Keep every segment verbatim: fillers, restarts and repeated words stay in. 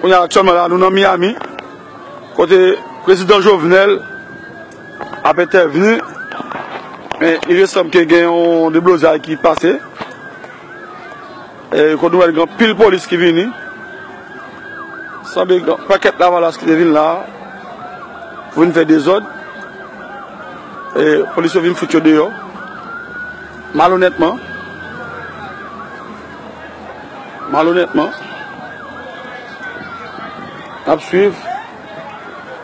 Kounye a, aktyèlman la, nou nan Miami, kote prezidan Jovenel ap entèvni, men il me semble ke gen yon deblozay ki pase. E, kote nou wè gen anpil polis ki vini. Sanble gen pakèt lavalas ki te vin la pou vin fè dezòd. E, polis yo vin fout yo deyò. Malonètman. Malonètman. N ap swiv.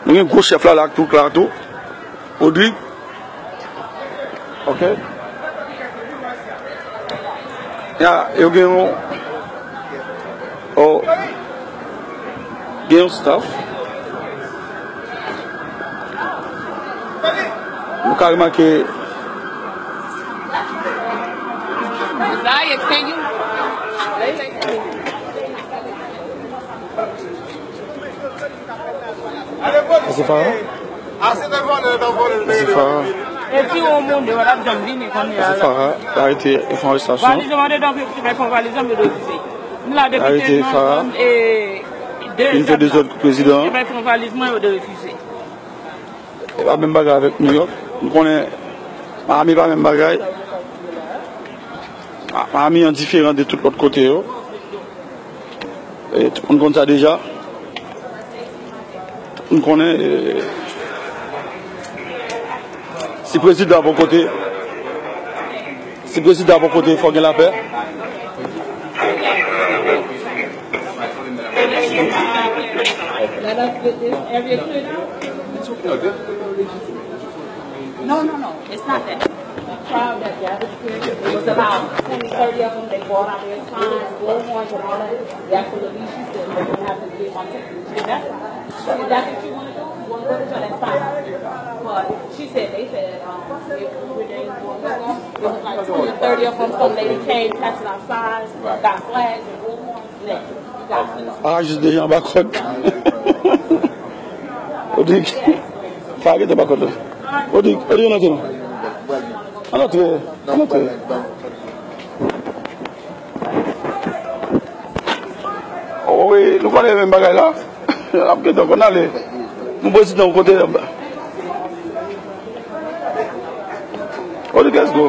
Nou gen gwo chèf la, la tou, la tou. Rodrigue. Ok. Ya, yo gen yon, oh, gen yon staff. Nou ka remake. Sa se Farah? Sa se Farah. E si yon moun de wè l ap janm vini kounye a la. Sa se Farah. L arete, yo fè yon arestasyon. Valiz yo mande donk yo fè pran valiz mwen, yo refize. Nou la depi tèlman fanm e de zòt la. Vin fè dezòd pou prezidan. Yo fè pran valiz mwen, yo refize. E pa menm bagay avèk New York. Nou konnen Miami pa menm bagay. Ma-, Miami an diferan de tout lòt kote yo. E tout moun konn sa deja. Tout moun konnen, e, si prezidan bò kote, si prezidan bò kote, fò gen lapè. Let us get this area cleared out. No, no, no, it's not that. The crowd that gathered here, it was about twenty, thirty of them. They brought out their signs, bullhorns, and all that. They asked them to leave. She said, "No, you have to be on tape." That's fine. If that's what you wanna do, you wanna go to jail, that's fine. But she said, they said, um, it, it was like twenty, thirty of them. Some lady came, passing out signs, got flags and bullhorns. Ah, jis deja anba kòd. Rodrigue, Farah rete anba kòd la. Rodrigue, Rodrigue, ann antre non. Ann antre, ann antre. Oh, wi, nou konnen menm bagay la. N ap gentan konn ale. Mon prezidan, kote? Rodrigue, let's go.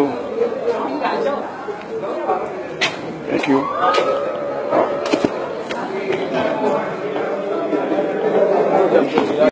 Thank you.